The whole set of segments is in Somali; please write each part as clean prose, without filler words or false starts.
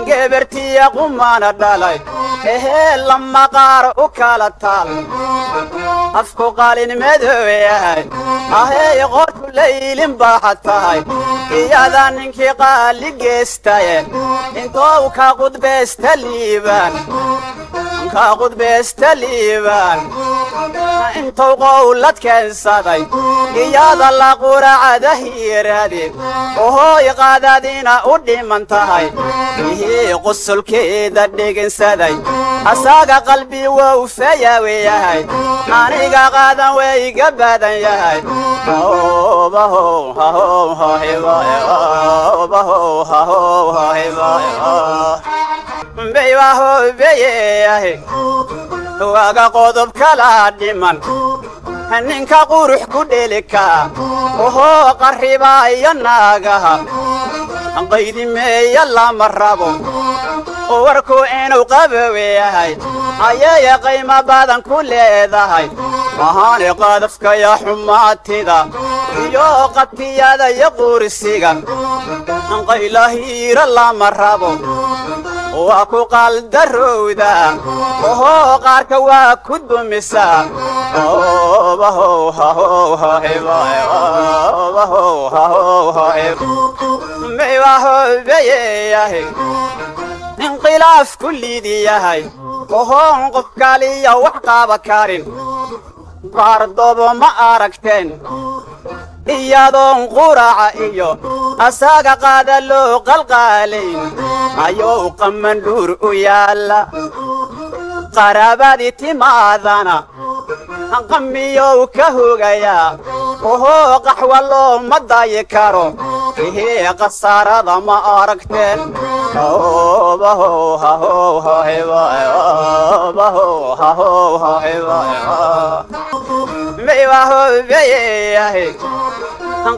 Gabartiya qumana dhalay ehee lama qaar u kala taal afku qalin madow yahay ahey qorku laylin baaxa tahay iyada ninkii qaali geestaye intou ka qudbaysta liibaan ka qudbaysta liibaan intuu qowlad keensaday iyada la quracada hiiraade ohooy qaadadina u dhiman tahay ihii qusulkeeda dhegansaday asaga qalbi wou fayaawe yahay aniga qaadan wayga badan yahay waaga qodob kala dhiman ninka qurux ku dhelika ohoo qarribaayo naagaha qaydimeeya lama rabo warku inuu qabow yahay ayay qiimo badan ku leedahay ahaani qadafkaya xumaatida iyo qatiyada iyo qursiga qaylahiira lama rabo waa ku qaldarowda ohoo qaarka waa ku dumisaa inqilaaf ku liidi yahay ohoon qof kaliya wax qaaba karin qaardobo ma aragteen iyadoon quraaca iyo asaga qaada loo qalqaalayn ayuu qamandhuur u yaalla qaraabadii timaadana qamiyow ka hogayaa ohoo qaxwa looma dayi karo ihii khasaarada ma aragteen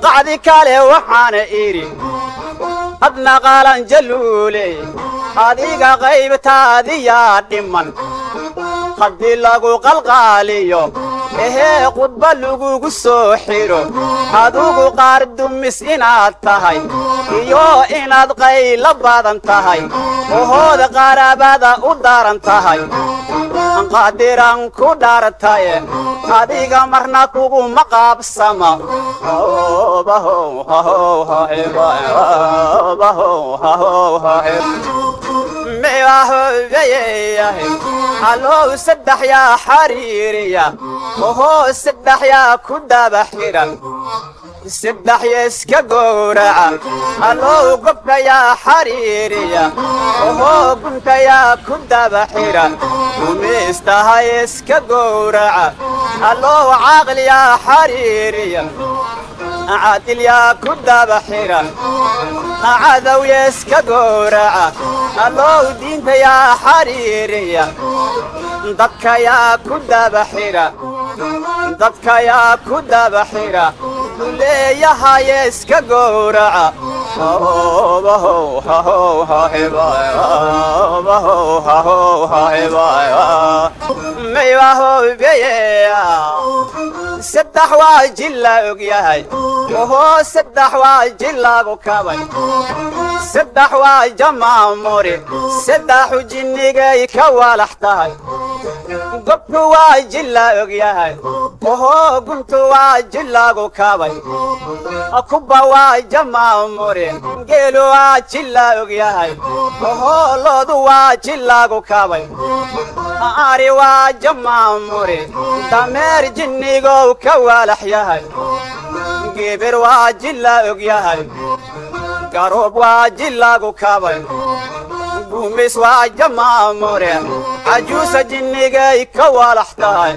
qacdi kale waxaana idhi adna qalan jaluuley adiga qaybtaadiyaa dhiman haddii lagu qalqaaliyo ehee qudba lagugu soo xidho adugu qaar dumis inaad tahay iyo inaad qaylo badan tahay ohooda qaraabada u daran tahay qadiran ku dhaartaye adiga marna kuguma qaabsama allow saddex yaa xariiriya ohoo saddex yaa ku daba xidhan saddex yeeska gowraca allow gobka yaa xariiriya ohoo gunta yaa ku daba xidhan gumaystaha yeeska gowraca allow caaqil yaa xariiriya caadil yaa ku daba xidhan cadow yeeska gowraca allow diinta yaa xariiriya dadka yaa ku daba xidha dadka yaa ku daba xidha duleeyaha yeeska gowraca saddex waa jilla og yahay ohoo saddex waa jillaagu kabay saddex waa jamaamuri saddexu jinnigay ka walax tahay gobtu waa jilla og yahay ohoo guntu waa jillaagu kabay kubba waa jamaamuri geelu waa jilla og yahay ohoo loodu waa jillaagu kabay ari waa jamaamuri dameer jinnigow ka walax yahay gebir waa jilla og yahay garoob waa jillaagu kabay gumis waa jamaamure cajuusa jinnigay ka walax tahay